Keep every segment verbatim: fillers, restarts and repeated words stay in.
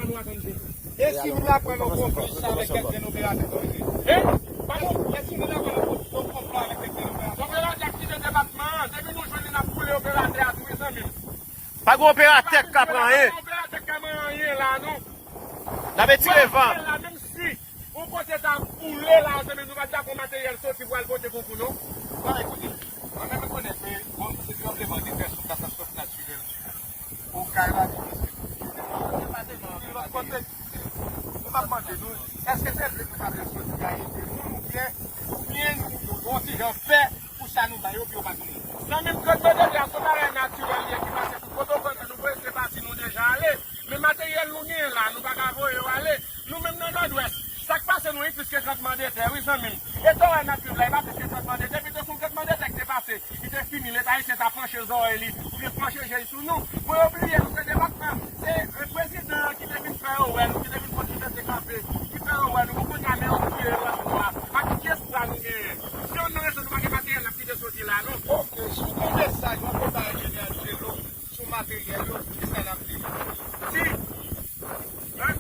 E si nou aprann yon konplis avèk kèk grenn operatè? Hein? Pa bon, e si nou aprann yon konplis avèk kèk grenn operatè? Operatè ki kite depatman an, depi nou jwenn li, n ap boule operatè a tou, wi, zanmi m. Pa gen operatè k ka pran anyen. Pa gen operatè k ka pran anyen la, non. N ap etire van. Operatè la, menm si yon kote ta boule la, zanmi m, nou pa t dakò materyèl soti pou al pote konkou, non. Non, ekoute, mwen menm rekonèt ke, bon, se tranblemanntè, se yon katastwòf natirèl. Okay la, lòt kote, nou p ap mande nou, èske se vle nou pa vle soti a ede moun oubyen, oubyen nou, nou, nou yon ti jan pè pou sa nou ba yo, pou yo pa tounen? Zanmi m, trannblemanntè a se yon bagay natirèl li ye ki pase tout kote, ou konprann, nou voye se pati nou deja ale. Men materyèl nou genyen la, nou pa ka voye yo ale. Nou menm nan Nòdwès, sa k pase nou isi plis ke tranblemanntè, wi, zanmi m. E tò wè n ap viv la, e pa plis ke tranblemanntè, pito se yon tranblemanntè ki te pase, ki te fini, Leta ayisyen ta panche zòrèy li, oubyen panche je l sou nou. Bon, yo bliye nou se depatman, se, e, prezidan an ki te vin fè yo wè nou, ki te vin fè ti mete kanpe, ki fè yo wè nou. Bon, kounye a, men yo touye yo ankò a. Ak ki espwa nou genyen? Si yon nan rezon nou pa gen materyèl n ap kite soti la, non. Ok, si w gen yon mesaj w ap voye bay Angelo sou materyèl yo, kisa n ap di? Si, hein?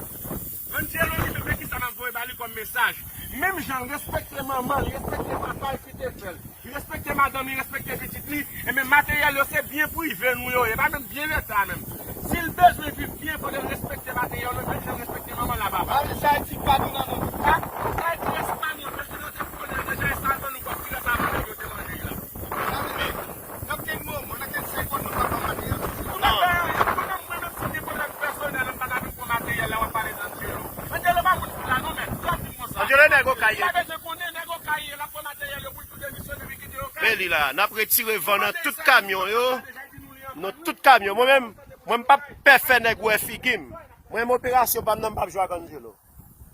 Angelo li menm, men kisa n ap voye ba li kòm mesaj? Menm jan l respekte manman l, respekte papa l ki te fè l, li respekte madanm li, respekte pitit li, enben materyèl yo se byen prive nou yo ye, pa menm byen Leta menm. Si l bezwen viv byen, fòk l respekte materyèl yo, menm jan l respekte manman l ak papa l. Sa vle di Ayiti pa nou nan men nou. Sa vle di Ayiti pa nou, men si nou te konnen deja, e sa ban nou kòb, kilè sa ban nèg yo te manje la. N ap gen moman, n ap gen segonn, nou pa pran materyèl sou sou. Ou pa fè anyen. Mwen menm, mwen menm, si m gen pwoblèm pèsonèl, m pa ta vin pran materyèl la, w ap pale d Angelo. Angelo pa moun pou la, non, men. Sa di m konsa. Angelo nèg Okay ye. Sa bezwen konnen, nèg Okay ye, l ap pran materyèl yo pou l tou demisyone, vin kite Okay. Men li la, n ap retire van nan tout kamyon yo. Nan tout kamyon. Mwen menm, mwen m p ap pè fè nèg wè figi m. Mwen menm operasyon pa m nan, m p ap jwe ak Angelo.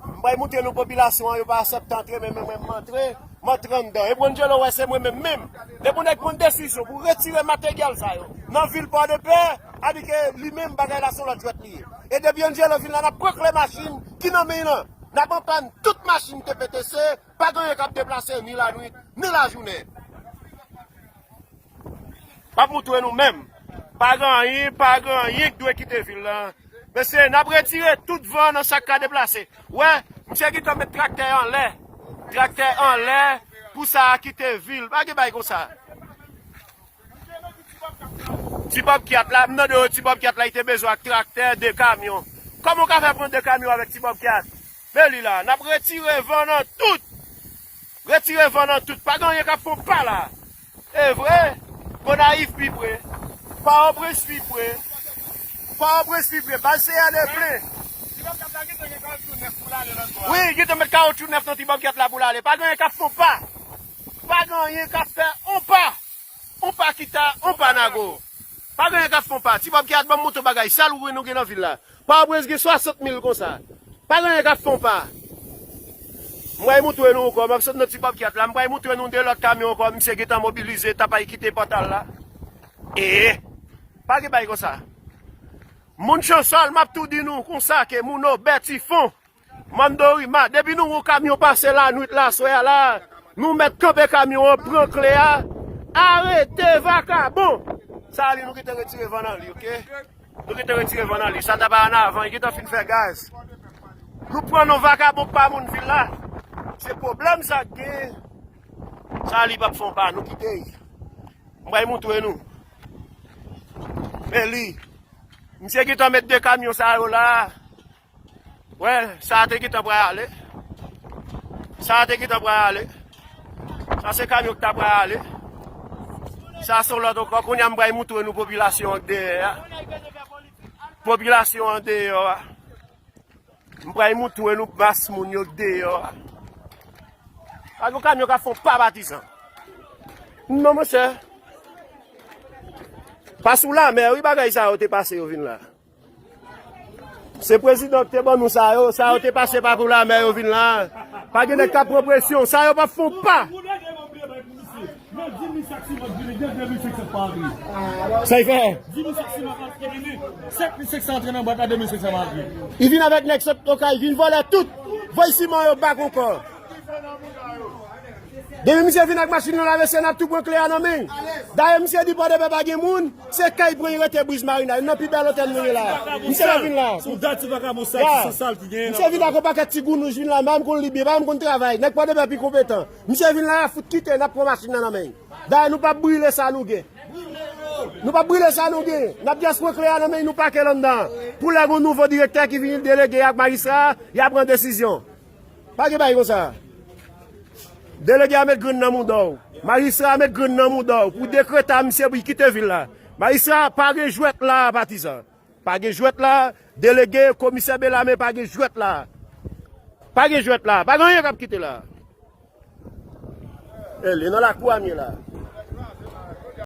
M pral montre nou popilasyon an, yo pa aksepte antre, men mwen menm m antre, m antre anndan. E pou Angelo wè se mwen menm menm. Depi yon nèg pran desizyon pou retire materyèl sa yo nan vil Pòdepè, a di ke li menm bagay la se yon lòt jwèt li ye. E depi Angelo vin la, n ap pran kle machin ki nan men l lan. N ap anpann tout machin T P T C, pa gen anyen k ap deplase ni lanwit, ni lajounen. M ap montre nou menm. Pa gen anyen, pa gen anyen k dwe kite vil lan. Mesye, n ap retire tout van nan sa k ka deplase. Wè, misye gentan met traktè anlè. Traktè anlè pou sa a kite vil. Pa gen bagay konsa. Ti Bobcat la, m tande yo, Ti Bobcat la, li te bezwen ak traktè, de kamyon. Kòman w ka fè pran de kamyon avèk Ti Bobcat? Men li la, n ap retire van nan tout. Retire van nan tout. Pa gen anyen k ap fè yon pa la. E vre, Gonayiv pi pre. Pòtoprens pi pre. Pòtoprens pi pre. Baz C N E plen. Wi, gentan met kawoutchou nèf nan Ti Bobcat la pou l ale. Pa gen anyen k ap fè yon pa. Pa gen anyen k ap fè yon pa. On pa kita, on pa nago. Pa gen anyen k ap fè on pa. Ti Bobcat, ban m montre w bagay sal ou wè nou gen nan vil la. Pòtoprens gen swasant mil konsa. Pa gen anyen k ap fè on pa. M pral montre nou ankò. M ap sot nan Ti Bobcat la. M pral montre nou de lòt kamyon ankò. Misye gentan mobilize, t ap al kite pòtal la. E, pa gen bagay konsa. Moun Chansòl, m ap tou di nou konsa ke moun Obè, Tifon, Mandorima, depi nou wè yon kamyon pase lanwit la, aswè a la, nou mèt kanpe kamyon an, pran kle a, arete vakabon. Sa li nou gentan retire van nan li, oke? Nou gentan retire van nan li. Sa t ap al an avan, li gentan fin fè gaz. Nou pran non vakabon pa moun vil la. Se pwoblèm sa k gen. Sa li p ap fè on pa, nou kite l. M pral montre nou. Men li. Misye gentan met de kamyon sa yo la. Wè, sa a te gentan pral ale. Sa a te gentan pral ale. Sa se kamyon ki ta pral ale. Sa se yon lòt ankò. Kounye a m pral montre nou popilasyon an k dèyè a. Popilasyon an deyò a. M pral montre nou mas moun yo k deyò a. Pa gen yon kamyon k ap fè yon pa patizan. Non, monchè. Pa sou lanmè, wi, bagay sa yo te pase yo vin la. Se prezidan ki te ban nou sa yo, sa yo te pase pa pou lanmè yo vin la. Pa gen nèg k ap pran presyon, sa yo p ap fè yon pa. Nan dis mil sak siman k vini, gen de mil senk san pa antre. Sa y fè? Dis mil sak siman ki vini, senk mil senk san antre nan bwat la, de mil senk san pa antre. Li vin avèk nèg sot Okay, vin vòlè tout. Voye siman yo bak ankò. Depi misye vin ak machin nan la, mesye, n ap tou pran kle a nan men. Dayè, misye di Pòdepè pa gen moun, se kay pran, li rete Bwij Marina, youn nan pi bèl otèl nou ye la. Misye pa vin la. Sou dat, se vakabon sa ki san sal ki genyen. Misye vin ak yon pakèt ti gounouj, vin la, pa menm konn li byen, pa menm konn travay. Nèg Pòdepè pi konpetan. Misye vin la, fout kite, n ap pran machin nan nan men. Dayè, nou p ap brile sa nou gen. Nou p ap brile sa nou gen. N ap just pran kle a nan men, nou pake l anndan. Pou lè gon nouvo direktè ki vini, delege ak majistra, y a pran desizyon. Pa gen bagay konsa. Delege a met grenn nan mouda w. Majistra a met grenn nan mouda w. Pou dekreta misye pou l kite vil la. Majistra, pa gen jwèt la, patizan. Pa gen jwèt la. Delege, komisè Belame, pa gen jwèt la. Pa gen jwèt la. Pa gen anyen k ap kite la. E, li nan lakou a m ye la.